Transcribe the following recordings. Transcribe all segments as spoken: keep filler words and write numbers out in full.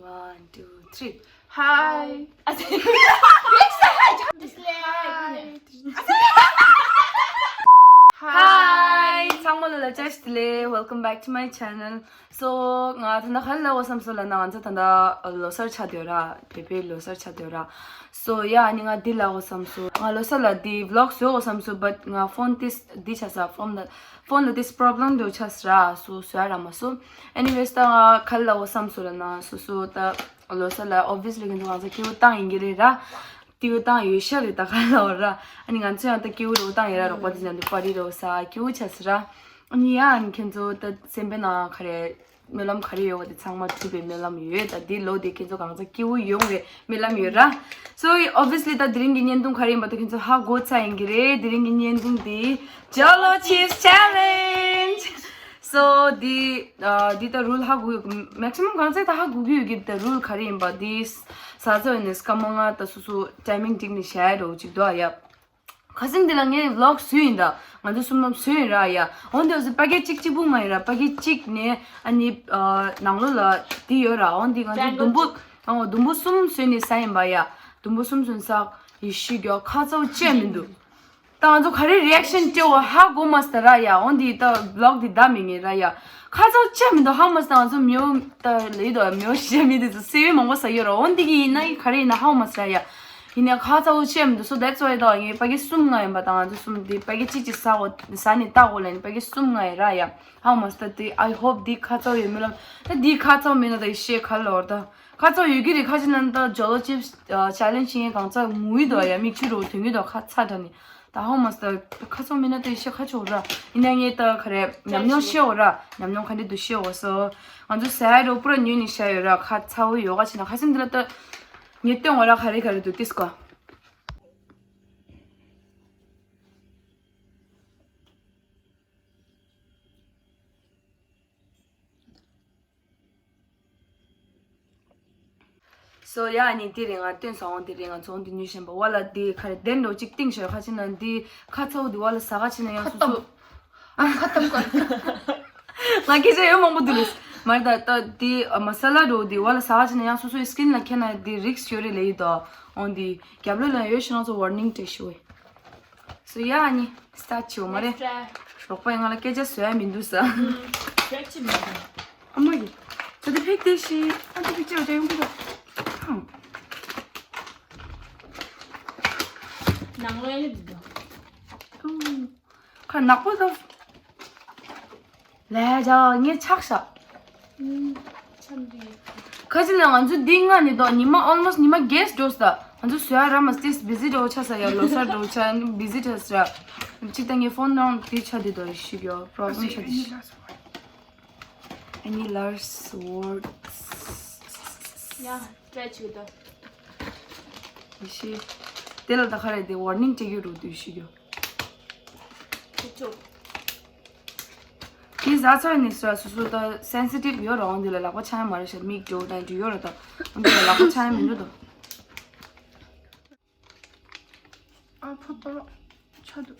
One, two, three. Hi. Hi. Hi. ཚང་མ་ལ་བཀྲ་ཤིས་བདེ་ལེགས། Welcome back to my channel. So ང་ད་ལྟ་ག་རེ་ལབ་དགོས་བསམ་སོང་ལབ་ན། ང་ཚོ་ད་ལྟ་ལོ་གསར་ཆགས་བསྡད་ཡོད་ར། བོད་པའི་ལོ་གསར་ཆགས་བསྡད་ཡོད་ར། So yeah, ཨ་ནི་ང་འདི་ལབ་དགོས་བསམ་སོང་། ང་ལོ་གསར་ལ་འདི་vlog བཟོ་དགོས་བསམ་སོང་། But ང་ཕོན་ཏིས་འདི་ཆགས་ས། ཕོན་ལ་ཕོན་ལ་ཏིས་problem འདྲ་ཆགས་ས་ར། So བཟོ་ཡ་རག་མ་སོང་། Anyways ད་ང་ག་རེ་ལབ་དགོས་བསམ་སོང་ལབ་ན། སོ་སོ་ད་ལོ་གསར་ལ་obviously ཁྱེད་ཚོ་ང་ཚོ་སྐྱིད་པོ་བཏང་ཡིན་གྱི་རེད་ར། སྐྱིད་པོ་བཏང་ཡོད་ཤག་རེད། ད་ག་རེ་ལབ་དགོས་ར། ཨ་ནི་ང་ཚོ་ཡང་ད་སྐྱིད་པོ་རེ་བོ་བཏང་ཡོད་ར། རོགས་པ་དེ་ཚོ་ཡང་འདི་པར་ཊི་རེ་བོ་ཟ། སྐྱིད་པོ་ཆགས་ས་ར། ཨ་ནི་ཡ་ཨ་ནི་ཁྱེད་ཚོ་ད་སེམས་པའི་ནང་ག་རེ་སྨོན་ལམ་ག་རེ་ཡོད་པ་དེ་ཚང་མ་འགྲུབ་པའི་སྨོན་ལམ་ཡོད། ད་འདི་ལོ་དེ་ཁྱེད་ཚོ་གང་ཚ་སྐྱིད་པོ་ཡོང་བའི་སྨོན་ལམ་ཡོད་ར། So obviously ད་དེ་རིང་གི་བརྙན་ཐུང་ག་རེ་ཡིན་པ་ད་ཁྱེད་ཚོ་ཧ་གོ་ཚར་ཡིན་གྱི་རེད། དེ་རིང་གི་བརྙན་ཐུང་དེ་Jell-O chips challenge. So འདི་ཨ་འདི་ད་རུལ་ཧ་གོ་ཡོད། Maximum གང་ཚ་ད་ཧ་གོ་གི་ཡོད་ཀྱི། ད་རུལ་ག་རེ་ཡིན་པ་འདི་ཟ་ཚོ་ཡིན་ནས་སྐར་མ་ལྔ་ད་སོ་སོ་timing སྒྲིག་ནས་བཞག་ཡ་འགྲོ་གཅིག་འདུག་ཨ་ཡ། ཁ་སང་འདི་ལ་ངས་vlog བཟོས་ཡིན་ད། ང་ཚོ་གསུམ་ལམ་བཟོས་ཡིན་ར་ཡ། འོན་ཏེ་འོ་ཟི་པ་ཀེ་ཊི་གཅིག་གཅིག་པུ་མ་ཡིན་ར། པ་ཀེ་ཊི་གཅིག་ནས་ཨ་ནི་ཨ་ནང་ལོགས་ལ་འདི་ཡོད་ར། འོན་ཏེ་ང་ཚོ་དུམ་བུ་ཨ་འོ་དུམ་བུ་གསུམ་བཟོས་ནས་ཟ་ཡིན་པ་ཡ། དུམ་བུ་གསུམ་བཟོས་ནས་ཟ། ཡེ་ཤེས་ཀྱི་ཁ་ཚ་བོ་བཅད་མི་འདུག་ད་ང་ཚོ་ག་རེ་རི་ཨེག་ཤན་སྤྲད་པ་ཧ་གོ་མ་སོང་ད་ར་ཡ། འོན་ཏེ་ད་vlog འདི་བདའ་མི་ཉན་ར་ཡ། ཁ་ཚ་བོ་བཅད་མི་འདུག་ཧ་མ་སོང་། ད་ང་ཚོ་མི་འོ་ད་ལེ་དོ་མི་འོ་ཤི་མི་འདི་ཚོ་སེ་བའི་མང་པོ་ཟ་ཡོད་ར། འོན་ཏེ་གི་ཡིན་ན་ག་རེ་ཡིན་ན་ཧ་གོ་མ་སོང་ར་ཡ། ཡིན་ནའི་ཁ་ཚ་བོ་བཅད་མི་འདུག So that's why ད་ངས་པ་ཀེ་ཊི་གསུམ་ལྔ་ཡིན་པ། ད་ང་ཚོ་གསུམ་འདི་པ་ཀེ་ཊི་གཅིག་གཅིག་ཟ་གོ་ཟ་ནས་ལྟ་གོ་ལ་ནི་པ་ཀེ་ཊི་གསུམ་ལྔ་ཡིན་ར་ཡ། ཧ་མ་སྟ་དེ། I hope འདི་ཁ་ཚ་བོ་ཡོད་མི་ལབ། ད་འདི་ཁ་ཚ་བོ་མིན་ན་ད་ཡེ་ཤེས་ག་ལོར་ད། ཁ་ཚ་བོ་ཡོད་ཀྱི་རེད། ཁ་ཅིག་ན་ད་Jell-O chips challenge ཡིན་གང་ཚ་ངུ་ཡི་དོ་ཡ། མིག་ཆུ་རོ་དོན་གྱི་དོ་ཁ་ཚ་དྲ་ནི། ད་ཧ་མ་སྟ་ཁ་ཚ་བོ་མིན་ན་ད་ཡེ་ཤེས་ཁ་ཆོ་ར། ཡིན་ན་ངས་ད་ག་རེ་ཉམས་མྱོང་ཤེས་འོ་ར། ཉམས་མྱོང་ག་འདྲ་འདུག་ཤེས་འོ་སོ། ང་ཚོ་ཟ་ཡ་རོ་པུ་ར་ཉོས་ནས་བཞག་ཡོད་ར། ཁ་ཚ་བོ་ཡོད་ག་ཅིག་ན་ཁ་སེམས་འདི་ལ་ད་ངས་སྟོན་འོ་ར། ག་རེ་ག་རེ་འདུག་ཏིས་ཀོ། So ཡ་ནི་དེ་རིང་ང་སྟོན་སོང་། དེ་རིང་ང་ཚོ་འདི་ཉོས་བཞིན་པ་བ་ལ་དེ་ག་རེ་དེ་འདྲ་གཅིག་བཏིང་ཤོར། ཁ་ཅིག་ན་འདི་ཁ་ཚ་བོ་འདི་བ་ལ་ཟ་ག་ཅིག་ན་ཡང་སོ་སོ་ཨ་ཁ་ཏམ་ཀོ། ང་སྐད་ཆ་ཡོད་མང་པོ་འདུག་ལེ། མ་རེད་ད། ད་དེ་མ་ས་ལ་འདྲ་བོ་འདི་བ་ལ་ཟ་ག་ཅིག་ན་ཡང་སོ་སོའི་skin ལ་ཁྱེར་ན་དེ་རིགས་ཡོད་རེད་ལེ་ཡི་དོ། འོན་ཏེ་རྒྱབ་ལོགས་ལ་ཡོད་ཤི་ན་ཚོ་warning སྤྲད་ཤི་བས། So ཡ་ཨ་ནི་start བྱེད་འོ་མ་རེད། Let's try. རོགས་པས་ང་ལ་སྐད་ཆ་བཟོ་ཡ་མི་འདུག་ས། ཨ་མ་ཡི། ད་དེ་ཕེག་དེ་ཤི་ཨ་དེ་ཕེག་ཅེ་བ་ཅ་ཡོང་གི་འདུག་ནང་ལོགས་ཡ་ནི་འདུག་ཁ་ནག་པོ་དང་། ལས་བྱ་ངས་ཆགས་ཤག་ཁ་ཅིག་ལ་ང་ཚོ་འདི་ལྔ་ནི་དོ་ཉི་མ་almost ཉི་མ་རྒས་འགྲོ་ས། ང་ཚོ་བཟོ་ཡ་ར་མ་སྟེ་busy འགྲོ་ཆ་ས་ཡ། ལོ་གསར་འགྲོ་ཆ་busy ཆ་ས་ར། གཅིག་ད་ངའི་ཕོན་ནང་དེ་ཆ་དེ་དོ་ཤི་གོ་problem ཆ་དེ་ཤི། Any last words? Yeah, try to the. ཤི། དེ་ལ་ད་ག་རེ་དེ་warning སྤྲད་རྒྱུ་རུ་དུ་ཤི་གོ། ཁྱེད་ཚོ། དེ་ཟ་ཚར་ནས་སོ་སོ་སོ་ད་sensitive ཡོད་རང་འདི་ལ་ལག་པ་འཆང་ཡ་མ་རེད་ཤག་མིག་འགྲོ་དང་འགྲོ་ཡོད་ར་ད། འདི་ལ་ལག་པ་འཆང་ཡ་མི་འགྲོ་ད། ཨ་ཕོ་ཏོ་ཆ་འདུག་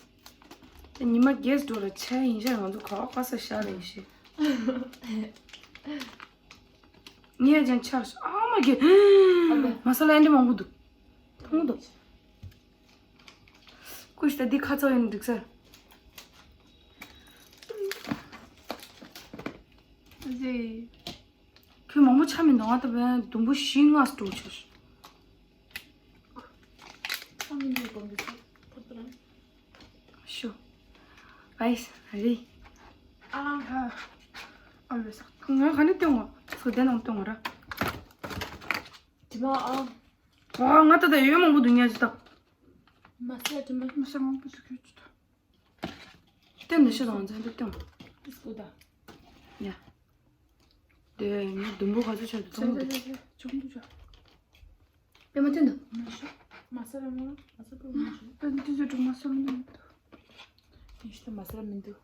དེ་ཉི་མ་རྒས་འགྲོ་ར་ཆ་ཡིན་ཤག་ང་ཚོ་ག་བ་ས་ཤ་རེད་ཤི། ངས་ཀྱང་ཆགས་སོང་། ཨ་མ་གི། མ་ས་ལ་ཨེ་འདྲ་མང་པོ་འདུག་མཐོང་འདུག་ཀུ་ཤི་ད་འདི་ཁ་ཚ་ཡིན་འགྲིག་ས། ཨ་ཙི། ཁྱོད་མང་པོ་ཆ་མི་འདུག་ང་ད་བས་དུམ་བུ་བཞི་ལྔ་སྤྲོ་ཆོག་ཤོ། ཨའི་རེད། ཨ་ཧ། ཨ་ལོས་ས། ང་ག་ནས་སྟོན་འོ། སུ་དེ་ནང་སྟོན་འོ་ར། དེ་མ་ཨ། ཨ་ང་ད་ད་ཡོད་མང་པོ་འདུག་ཉལ་ཅི་ད། མ་ས་དེ་མ། མ་ས་མང་པོ་འདུག་ཁྱོད་ཅི་ད། སྟོན་འདི་ཤི་དང་མཚན་འདི་སྟོན། ཏིས་ཀོ་ད། ཡ། དེ་ནི་དུམ་བུ་ག་ཚོད་ཆགས་འདུག་མཐོང་འདུག་ཆུང་འདུག་ཆ། པད་མ་སྟོན་འདུག་མ་ཤི། མ་ས་ར་མ་མ་ས་པད་མ་ཤི། པད་འདི་ཚོ་འགྲོ་མ་ས་ར་མ་འདུག་ཡིན་ཤི་ད་མ་ས་ར་མི་འདུག་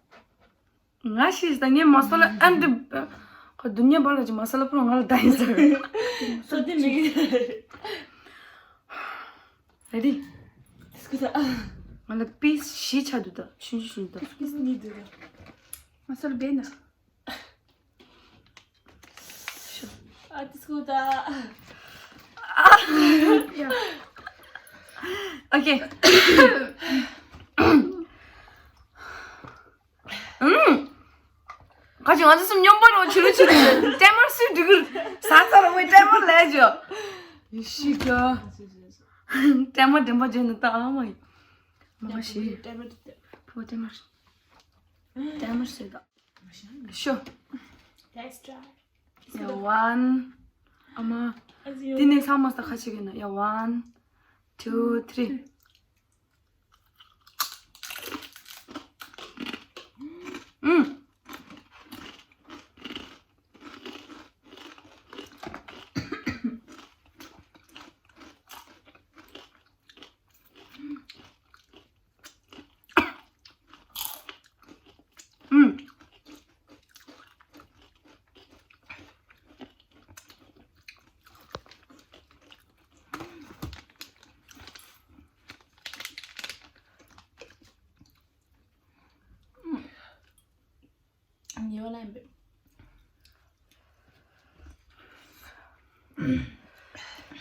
ང་ཤི་ད་ངས་མ་ས་ལ་ཨན་འདི། ཁོ་དུ་ཉེ་བར་ལ་ཅི་མ་ས་ལ་ཕུར་ང་ལ་ད་ཡིན་ཟེར། སོ་དེ་མི་གི། རེ་ཌི། ཏིས་ཀོ་ད། ང་ལ་པིས་བཞི་ཆགས་འདུག་ད་ཆུང་ཆུང་ཆུང་འདུག་ད། པིས་གཉིས་འདུག་ད། མ་ས་ལ་བེ་ན། ཨ་ཏི་སྐུ་ད། ཨོ་ཁེ། ཨུམ། ཁ་ཅིག་ང་ཚོ་གསུམ་མཉམ་པོ་རང་ཆུ་རུ་ཆུ་རུ་ཆུ་ཏྲེ་མར་སུས་འགྲིག་གི། ས་ཚ་རུ་མོའི་ཏྲེ་མར་ལས་ཇོ། ཡི་ཤི་ག་ཏྲེ་མར་འདྲེན་པ་ཇོ་ནི་ད་ཨ་མ་ཡི། མ་ཤི། ཏྲེ་མར་ཏྲེ་མར། ཕོ་ཏྲེ་མར། ཏྲེ་མར་སུས་ད། ཤོ། Let's try. Yeah, one. ཨ་མ། As you དེ་ནས་ཚང་མ་ས་ཁ་ཅིག་ཡིན་ན། Yeah, one, two, three. ཨུམ། ཨུམ། ཉེ་བ་ལ་ཡིན་པས།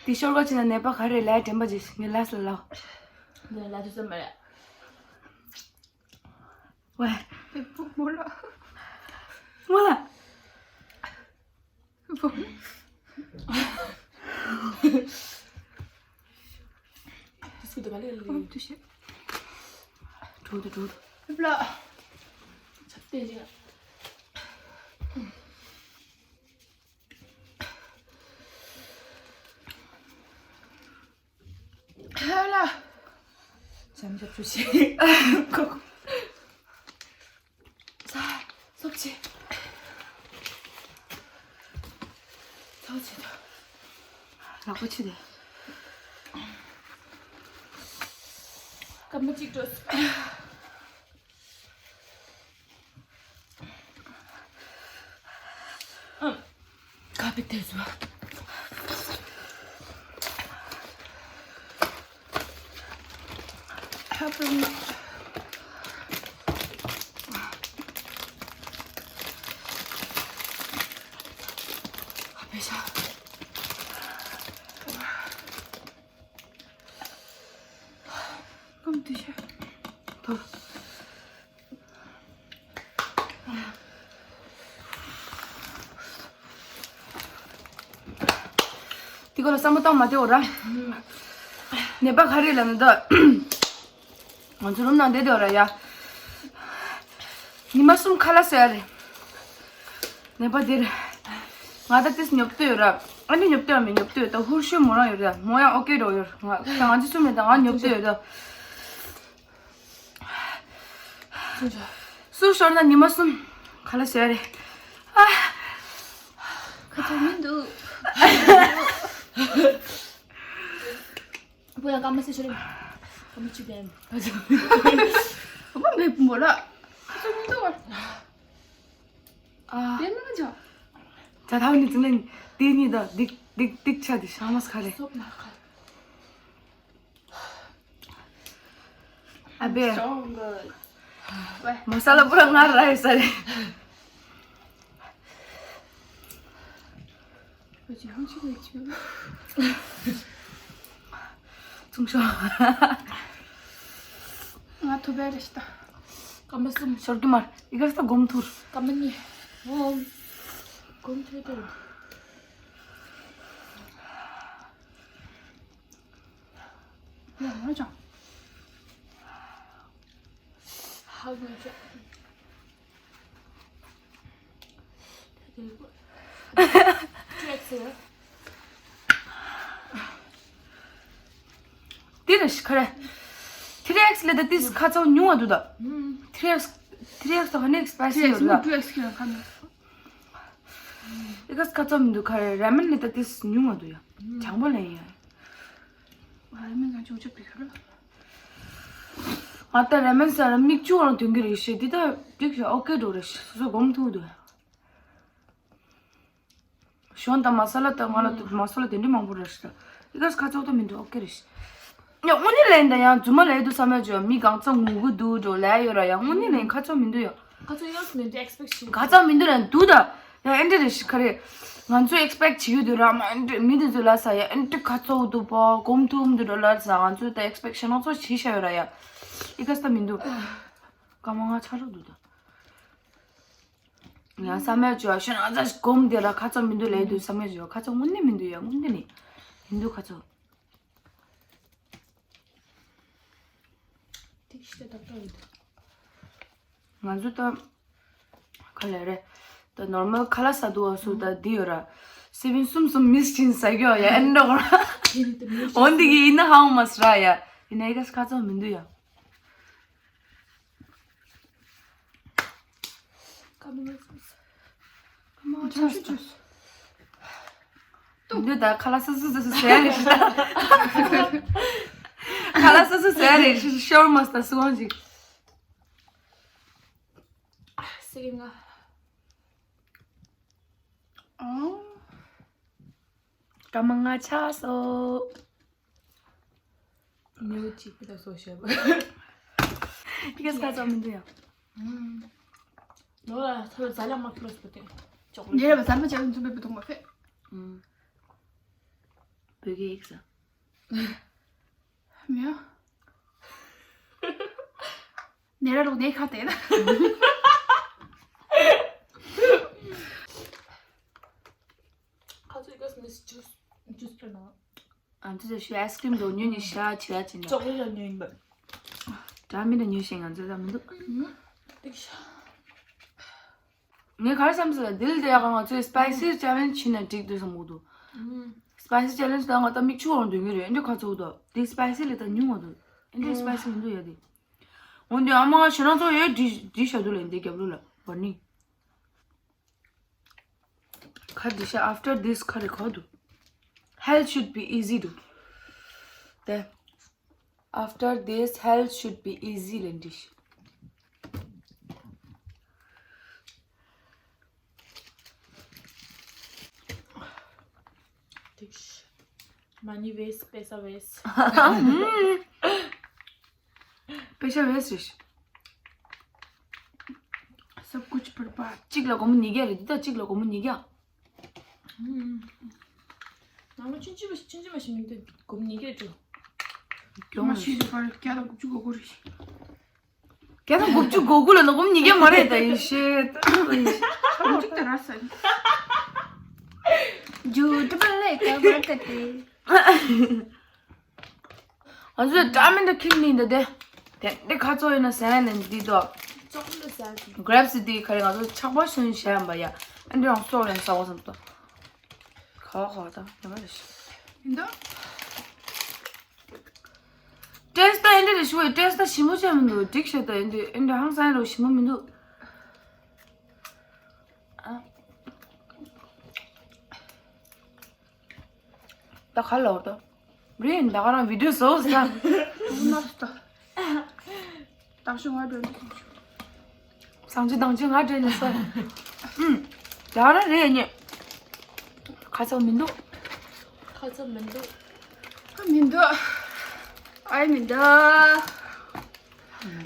དེ་ཤོར་ག་ཕྱིན་ན་ནད་པ་ག་རེ་ལས་དྲན་པ་ཅིག་ངས་ལས་ལ་ལ། འདི་ལ་དུས་ཙམ་མ་རེད། ཝེ། མོ་ལ། མོ་ལ། དུས་ཚོད་ག་ལེ་ལེ། དུས་ཤེས། འགྲོ་དུ་འགྲོ་དུ། ལ། ཆབ་ཏེ་ཅིག་ཧ་ལ། བྱམས་ཆབ་ཆུ་ཆེ། ཁོ་ཁོ། ས། སོབ་ཆེ། ཚོ་ཆེ་དོ། ལག་པ་ཆེ་དེ། སྐར་མ་གཅིག་འགྲོ། ཨ། ཀ་པི་ཏེ་ཟུ། ཧ་པུ་རུ། ཨ་པེ་ཤ། ཀམ་ཏི་ཤ། ཐོ། དེ་ག་ལ་བསམ་བློ་བཏང་མ་བདེ་འོ་ར། ནད་པ་ག་རེ་ལབ་ན་ད། ང་ཚོ་རུམ་ནང་བསྡད་དེ་འོ་ར་ཡ། ཉི་མ་གསུམ་ཁ་ལག་ཟ་ཡ་རེད། ནད་པ་འདིར། ང་ད་ཏིས་ཉོབ་ཏོ་ཡོད་ར། ཨ་ནི་ཉོབ་ཏོ་ཡང་མི་ཉོབ་ཏོ་ཡོད་ད། ཧུར་ཤོད་མོ་རང་ཡོད་ར། མོ་ཡང་ཨོ་ཀེ་འགྲོ་ཡོད། ང་ད་ང་ཚོ་གསུམ་མེད་ད། ང་ཉོབ་ཏོ་ཡོད་ད། སུ་ཤོར་ན་ཉི་མ་གསུམ་ཁ་ལག་ཟ་ཡ་རེད། ཨ། ཁ་ཚ་མི་འདུག་བུ་ཡང་སྐར་མ་སེ་ཤོར་རེད། སྐར་མ་གཅིག་ལྡན། ཁ་ཚ་མི་འདུག་ཨ། དེ་ནང་ཇ། ཇ་ཐའོ་ནི་ཙི་ནན་དེ་གཉིས་དང་སྡིག་སྡིག་སྡིག་ཆ་དེ་ཤ་མ་སི་ཁ་རེད། སོབ་ན་ཁ། ཨ་བེ། So good. མ་ས་ལ་པུ་ར་ང་ར་ཡོད་ས་རེད། ཚུང་ཤོ། ང་ཐུ་བེ་རེ་ཤི་ཏ། སྐར་མ་གསུམ། ཤོར་གི་མར་ཡི་ག་ས་སྒོམ་ཐུར། སྐར་མ་གཉིས། ཨོ། སྒོམ་ཐུར་ཏེ། ཡ་མ་ཅང་། ཧ་གོ་ཅང་། དེ་རེད་ཤི་ཁ་རེ། ཐི་རི་ཨེག་སི་ལས་ད་ཏིས་ཁ་ཚོ་ཉུང་བ་འདུག་ད། ཐི་རི་ཨེག་སི། ཐི་རི་ཨེག་སི་ད་ཧ་ནེག་སི་པའི་སི་ཡོད་ད། ཨི་ག་སི་ཁ་ཚོ་མི་འདུག་ཁ་རེ། ར་མེན་ལས་ད་ཏིས་ཉུང་བ་འདུག་ཡ། དྲང་པོ་ལས་ཡ། ར་མེན་ང་ཅུང་ཅུ་པི་ཁ་རེ། ང་ད་ར་མེན་ཟ་ར་མིག་ཆུ་རང་ཐོན་གི་རེད་ཤི། འདི་ད་འགྲིག་ཤི། ཨོ་ཀེ་འགྲོ་རེད་ཤི། སོ་སོ་སྒོམ་ཐུབ་འདུག་ཡ། ཞོན་དང་མ་ས་ལ་དང་ང་ལ་དུ་མ་ས་ལ་དེ་འདྲ་མང་པོ་རེད་ཤི། ཨི་ག་སི་ཁ་ཚོགས་ད་མི་འདུག་ཨོ་ཀེ་རེད་ཤི། ཡ་དངོས་གནས་ལན་ད་ཡང་རྫུན་མ་ལས་དུ་བསམ་ཡ་ཅོ་མི་གང་ཚང་ངུ་གུ་འདུག་འགྲོ་ལས་ཡོད་ར། ཡ་དངོས་གནས་ལན་ཁ་ཚོགས་མི་འདུག་ཡ། ཁ་ཚོགས་ཡོད་མི་འདུག་ཨེག་སི་པེག་ཤི། ག་ཚང་མི་འདུག་ར་འདུག་ད། ཡ་ཨེ་འདྲ་རེད་ཤི་ཁ་རེ། ང་ཚོས་ཨེགས་པེག་བྱེད་ཀྱི་འདུག་ར། མ་ཨེ་འདྲ་མི་དེ་ཚོས་ལབ་ས་ཡ། ཨེ་འདྲ་ཁ་ཚ་པོ་འདུག་པ། གོམ་ཐུག་འདུག་ར་ལབ་ས། ང་ཚོས་ད་ཨེགས་པེག་ཤེ་ན་ཚོ་བྱེད་བཞག་ཡོད་ར་ཡ། ཨི་ཀ་ས་མི་འདུག་སྐར་མ་ལྔ་ཆ་རུ་འདུག་ད། ཡང་བསམ་ཡས་བྱོས། ཤེ་ན་ཚ་གོམ་དེ་ར་ཁ་ཚ་མི་འདུག་ལབ་འདུག་བསམ་ཡས་བྱོས། ཁ་ཚ་དངོས་གནས་མི་འདུག་ཡ། དངོས་གནས་ནི་མི་འདུག་ཁ་ཚ། ཏིག་ཤི་ཏག་ཏག་ཡོད། ང་ཚོ་ད་ག་ལེ་རེད། ད་ནོར་མལ་ཁ་ལག་ཟ་འདུག་བ་སུ་ད་འདི་ཡོད་ར། སི་བིན་གསུམ་གསུམ་མིས་ཅིན་ཟ་གི་ཡོད་ཡ། ཨེ་འདྲ་གོ་ར། འོན་ཏེ་གི་ཡིན་ན་ཧང་མ་སི་ར་ཡ། ཡིན་ན་ཨི་ཀ་ས་ཁ་ཚ་མི་འདུག་ཡ། ཁ་མོ་ཆ་ཆུ་ཆུ། འདི་ད་ཁ་ལག་སོ་སོ་སོ་སོ་ཟ་ཡ་རེད་ཤི། ཁ་ལག་སོ་སོ་ཟ་ཡ་རེད་ཤི། ཤོར་མ་སྟ་སུ་ཝང་ཅིག་སེ་རི་ང་། ཨོ། སྐར་མ་ལྔ་ཆགས་སོང་། ནེའུ་གཅིག་པུ་ད་སོ་ཤེས། ཨི་ཀ་ས་ཁ་ཚ་མི་འདུག་ཡ། ཨུམ། ནོ་ལ་ཐོ་ཛ་ལ་མ་ཁྱོད་སྤུ་ཏེ། ཅོག་ལེ། ཉེ་ར་བ་ཟར་མ་ཅན་ཚུ་བེ་བུ་དུང་མ་ཕེ། ཨུམ། བོད་སྐད་ཡིག་ས། མིའ། ནེ་ར་ལོག་ནེ་ཁ་ཏེ་ན། ཁ་ཚུ་ཨི་ཀ་ས་ནི་ཇུས་ཇུས་ཀྱི་ནང་། ཨ་ཚོ་ཞུ་ཨའི་སི་ཀྲིམ་དུ་ཉོས་ནི་ཤ་ཆི་ཡ་ཅི་ན། ཅོག་ལེ་ལ་ཉོས་ཡིན་པ། ད་མི་ད་ཉོས་ཤེས་ང་ཚོ་ད་མི་འདུག་ཏིག་ཤ། ངས་ག་རེ་བསམ་ཟེར་ན་འདི་ལ་དེ་ཡག་ག་ང་ཚོས་སི་པའི་སི་ཅེ་ལེན་ཇི་བྱས་ན་འགྲིག་འདུག་བསམ་གི་འདུག་སི་པའི་སི་ཅེ་ལེན་ཇི་ད་ང་ད་མིག་ཆུ་འོང་འདོད་ཀྱི་རེད། འདི་ཁ་ཚུགས་ད་འདི་སི་པའི་སི་ལས་ད་ཉུང་བ་འདུག་འདི་སི་པའི་སི་མི་འདུག་ཡ་དེ། འོན་ཏེ་ཨ་མ་ཞེ་ན་ཚོ་ཡོད་འདི་འདི་བྱ་འདུག་ལ་འདི་རྒྱབ་ལོ་ལ་བར་ནི། ཁ་འདི་ཤ་after this ཁ་རེ་ཁ་འདུག Hell should be easy འདུག་དེ། After this, hell should be easy ལན་འདི་ཤ། ཏིག་ཤ། Money waste, paisa waste. Paisa waste རེད། सब कुछ बर्बाद. གཅིག་ལ་སྒོར་མོ་ཉིས་བརྒྱ་རེད། འདི་དག་གཅིག་ལ་སྒོར་མོ་ཉིས་བརྒྱ། ང་ལོ་ཆུང་ཆུང་མ་ཆུང་ཆུང་མ་ཞིག་མིན་འདུག་སྒོར་མོ་ཉིས་བརྒྱ་འགྲོ། མ་ཤེས་རེད་པར་བརྒྱ་དང་དགུ་བཅུ་གོ་དགུ་རེད། བརྒྱ་དང་དགུ་བཅུ་གོ་དགུ་ལ་ནི་སྒོར་མོ་ཉིས་བརྒྱ་མ་རེད་ད་ཡིན་ཤེས། ད་གཅིག་ད་ར་ས་ཡིན། ཇུ་ཏི་པ་ལེ་ཀ་བར་ཏ་ཏེ། ང་ཚོས་ཏྲ་མིན་ཏྲ་ཁིམ་ནི་འདི་དེ། དེ་འདི་ཁ་ཚོ་ཡིན་ན་ཟ་ཡ་ནི་འདི་དོ། ཅོག་ལེ་ཟ་གི། གྷ་རེབ་སི་འདི་ཁ་རེ་ང་ཚོ་ཆག་པ་ཤོན་བྱས་ཡམ་པ་ཡ། ཨ་འདི་རང་སོག་ལེན་ཟ་བ་བསམ་དོ། ཁ་བ་ཁ་བ་དང་ཉམས་པ་རེ་ཞིག་ཡིན་དོ། ཏེས་ཏ་ཨེ་འདྲ་རེ་ཞུ་བའི་ཏེས་ཏ་ཞིམ་པོ་བྱས་མི་འདུག་འགྲིག་ཤེས་ཏ་ཨེ་འདྲ་ཨེ་འདྲ་ཧང་སང་རོ་ཞིམ་པོ་མི་འདུག་ཨ། ད་ག་ལ་འོ་ད། རེད་ད་ག་རང་བི་ཌིའོ་བཟོ་ས། ནོ་སྟ། དང་ཤོ་ང་འགྲོ་འདུག་སང་ཆུ་དང་ཆུ་ང་འདྲེན་ནས་སོ། ཨུམ། ད་ར་རེད་ཉེ། ཁ་ཚ་མི་འདུག་ཁ་ཚ་མི་འདུག་ཨ་མི་འདུག་ཨའི་མི་འདུག་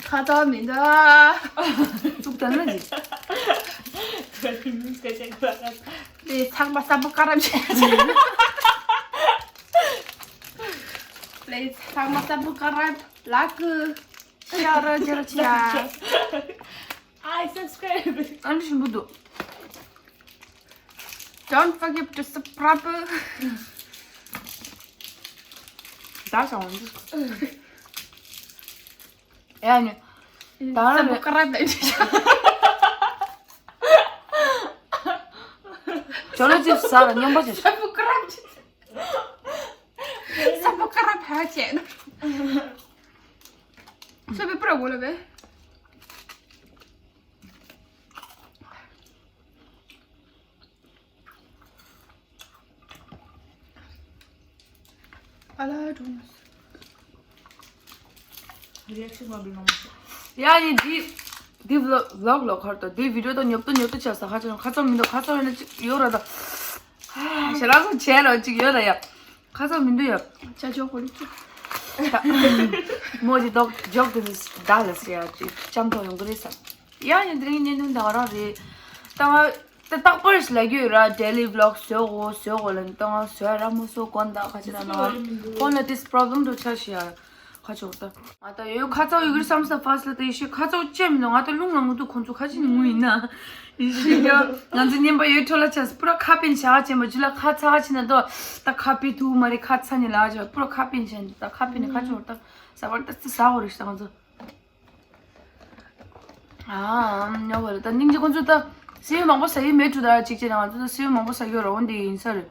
ཁ་ཚ་མི་འདུག་ཙུག་ད་ན་ཇི། ལས་ཚང་མ་ས་བུ་ཀ་ར་བྱེད། ལས་ཚང་མ་ས་བུ་ཀ་ར་ལ་ཀུ། ཤ་ར་ཇ་ར་ཆ། I subscribe. ཨ་འདྲ་ཞིམ་པོ་འདུག Don't forget to subscribe. ད་ཞང་འདི། ཡ་ནི། ད་ར་ཀ་ར་ད་ཅོ་ལོ་ཅིག་ཟ་ར་སྙོམས་པོ་ཅིག་ས་བུ་ཀ་ར་ཅིག་ས་བུ་ཀ་ར་ཕ་ཆེ་ན། ས་བུ་པུ་ར་གོ་ལ་བེ། ཨ་ལ་འགྲོ་མ་སོང་། རི་ཨེག་ཤན་མ་བྱེད་ནོ། ཡ་ཡི་འདི། འདི་ཝི་ལོག་ལོག་ཁར་དང་འདི་བི་ཌིའོ་དང་ཉོབ་ཏོ་ཉོབ་ཏོ་བྱས་ས་ཁ་ཆེ་ཁ་ཚ་མི་འདུག་ཁ་ཚ་ཡོད་ན་ཅིག་ཡོད་ར་ད། ཞེ་ལ་སོ་བྱས་ར་ཅིག་ཡོད་ད་ཡ། ཁ་ཚ་མི་འདུག་ཡ། ཅ་ཅོ་གོ་ལི་ཅུ། མོ་ཇི་ཏོག་ཇོག་དེ་ཟ་ལ་སི་ཡ་ཅིག་ཅམ་ཐོག་ཡོང་གི་རེད་ས། ཡ་ཡ་འདི་རིང་ཉིན་ཐུང་ད་ག་རང་རེད། ད་ང་ ད་རྟག་པར་ལབ་ཀྱི་ཡོད་ར། daily vlog བཟོ་དགོས་བཟོ་དགོས་ལབ་ནས་ད་ང་བཟོ་ཡ་ར་མ་བཟོ་དགོས་ད་ཁ་ཅིག་ན་ན་phone་ལ་this problem འགྲོ་ཆ་ཞིག་ཡ། ཁ་ཆོག་ད། ང་ད་ཡོད་ཁ་ཚ་ཡོད་ཀྱི་རེད་བསམ་ས་first་ལ་ད་ཡེ་ཤེས་ཁ་ཚ་ཅན་མི་འདུག་ང་ད་རླུང་ལངས་གི་འདུག་ཁོང་ཚོ་ཁ་ཅིག་ནི་ངུ་ཡིན་ན། ཡེ་ཤེས་ཡ། ང་ཚོ་བརྙན་པ་ཡོད་འཕྲོ་ལ་ཆས་པུ་ར་ཁ་པན་བྱ་བ་ཅན་པ་ཇུ་ལ་ཁ་ཚ་ཅིག་ན་ད་ད་ཁ་པི་ཐུ་མ་རེད་ཁ་ཚ་ནི་ལ་ཆ་པུ་ར་ཁ་པན་བྱ་ནི་ད་ཁ་པན་ནི་ཁ་ཆོག་ད་ཟ་བར་ད་ཙི་ཟ་འོ་རེད་ཤ་ང་ཚོ། ཨ་ཉོ་བ་རེད་ད་སྙིང་རྗེ་ཁོང་ཚོ་ད་སེ་བན་མང་པོ་ཟ་ཡི་མེད་འགྲོ་ད་ཅིག་ཅིག་ན་ང་ཚོ་ད་སེ་བན་མང་པོ་ཟ་གི་ར་འོ་འདི་ཡིན་ས་རེད།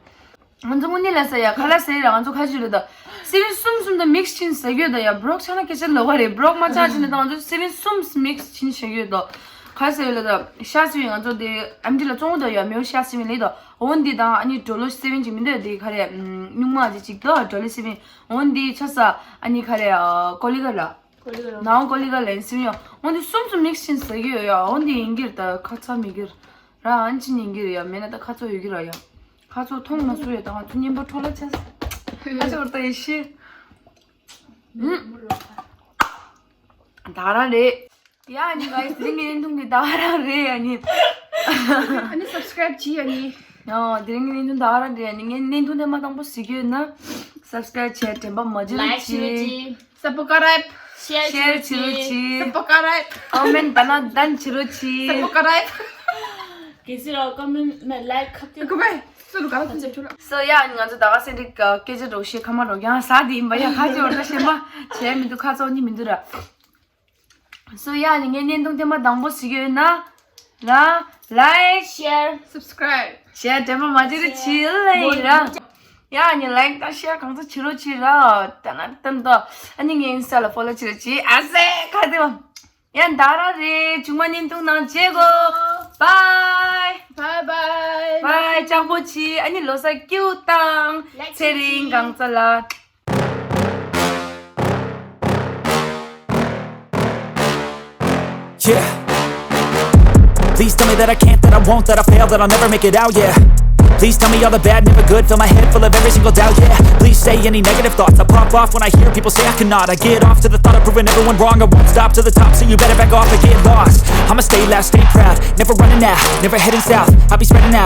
ང་ཚོ་དངོས་གནས་ལ་ཟེར་ཡ་ཁ་ལག་ཟེར་ར་ང་ཚོ་ཁ་ཅིག་རེད་ད། སེ་བན་གསུམ་གསུམ་དང་mix་ཕྱིན་ཟ་གི་ཡོད་ད་ཡ་broke་ཆགས་ན་སྐད་ཆ་ལོག་ག་རེད། broke་མ་ཆགས་ཕྱིན་ན་ད་ང་ཚོ་སེ་བན་གསུམ་mix་ཕྱིན་ཟ་གི་ཡོད་ད། ཁ་ཟེར་ཡོད་ལ་ད་ཤ་སེ་བན་ང་ཚོ་དེ་ཨམ་ཅི་ལ་བཙོང་གི་ད་ཡ་མེའོ་ཤ་སེ་བན་ལེ་ད། འོ་འདི་དང་ཨ་ནི་ཌོ་ལོ་སེ་བན་ཅིག་མི་འདུག་ཡ་དེ་ག་རེ་སྨྱུག་མ་ཅིག་ཅིག་ད་ཌོ་ལོ་སེ་བན་འོ་འདི་ཆ་ས་ཨ་ནི་ག་རེ་ཀོ་ལི་ག་ལ། ནའོ་ཀོ་ལི་ག་ལན་སིམ་ཡོ། འོ་འདི་གསུམ་གསུམ་mix་ཕྱིན་ཟ་གི་ཡོད་ཡ། འོ་འདི་ཡིན་གྱི་རེད་ད་ཁ་ཚ་མི་གྱི་ར། ཨན་ཅི་ཡིན་གྱི་རེད་ཡ། མེད་ན་ད་ཁ་ཚ་ཡོད་ཀྱི་ར་ཡ། ཁ་ཚ་མཐོང་མ་སུ་ཡོད་ད་ང་ཚོ་མཉམ་པོ་འཕྲོ་ལ་ཆས། ཨ་ཅོར་ད་ཡེ་ཤེས། ཧུམ། ད་རང་རེད། ཡ་ཨ་ནི་guys་དེ་རིང་གི་བརྙན་ཐུང་འདི་ད་རང་རེད་ཨ་ནི། ཨ་ནི་subscribe་གྱིས་ཨ་ནི། ཨོ་དེ་རིང་གི་བརྙན་ཐུང་ད་རང་རེད་ཨ་ནི། ངས་བརྙན་ཐུང་དེ་མ་དང་པོ་གཟིགས་ཡོད་ན་subscribe་བྱས་དྲན་པ་མ་བརྗེད་རོགས་གྱིས། Subscribe། Share་བྱེད་རོགས་གྱིས། Subscribe། Comment་དང་ན་done་བྱེད་རོགས་གྱིས། Subscribe། གལ་སྲིད་ར་comment་ན་like་ཁ་ཏེ། གོ་བས་སུ་རུ་ག་ཚོད་ཚོད་ལ། So་yeah་ང་ཚོ་ད་ག་སེ་འགྲིག་སྐད་ཆ་འགྲོ་ཤེས་ཁ་མ་འགྲོ་ཡང་ཟ་དེ་ཡིན་པ་ཡ་ཁ་ཅིག་འོར་ད་ཤེས་མ་བྱས་མི་འདུག་ཁ་ཚོགས་གཉིས་མི་འདུག་ར། So yeah་ངའི་བརྙན་ཐུང་དེ་མ་དང་པོ་གཟིགས་ཡོད་ན་ལ་like། Share། Subscribe། Share་དྲན་པ་མ་བརྗེད་རོགས་གྱིས་ལེ་ར། ཡ་ནི་like་དང་share་གང་ཚ་བྱེད་རོགས་གྱིས་ར། ད་ན་ཏན་ཏོ་ཨ་ནི་ངའི་Insta་ལ་follow་བྱེད་རོགས་གྱིས། ཨ་སེ་ཁ་དེ་བ། ཡ་ད་རང་རེད། ཆུང་མ་བརྙན་ཐུང་ནང་མཇལ་གོ། Bye། Bye bye། Bye་ལྕགས་པོ་གྱིས། ཨ་ནི་ལོ་གསར་སྐྱིད་པོ་དང་ཚེ་རིང་གང་ཚ་ལ། Yeah. Please tell me that I can't, that I won't, that I fail, that I'll never make it out, yeah. Please tell me all the bad, never good, fill my head full of every single doubt, yeah. Please say any negative thoughts, I pop off when I hear people say I cannot. I get off to the thought of proving everyone wrong, I won't stop to the top, so you better back off and get lost. I'ma stay loud, stay proud, never running out, never heading south, I'll be spreading out.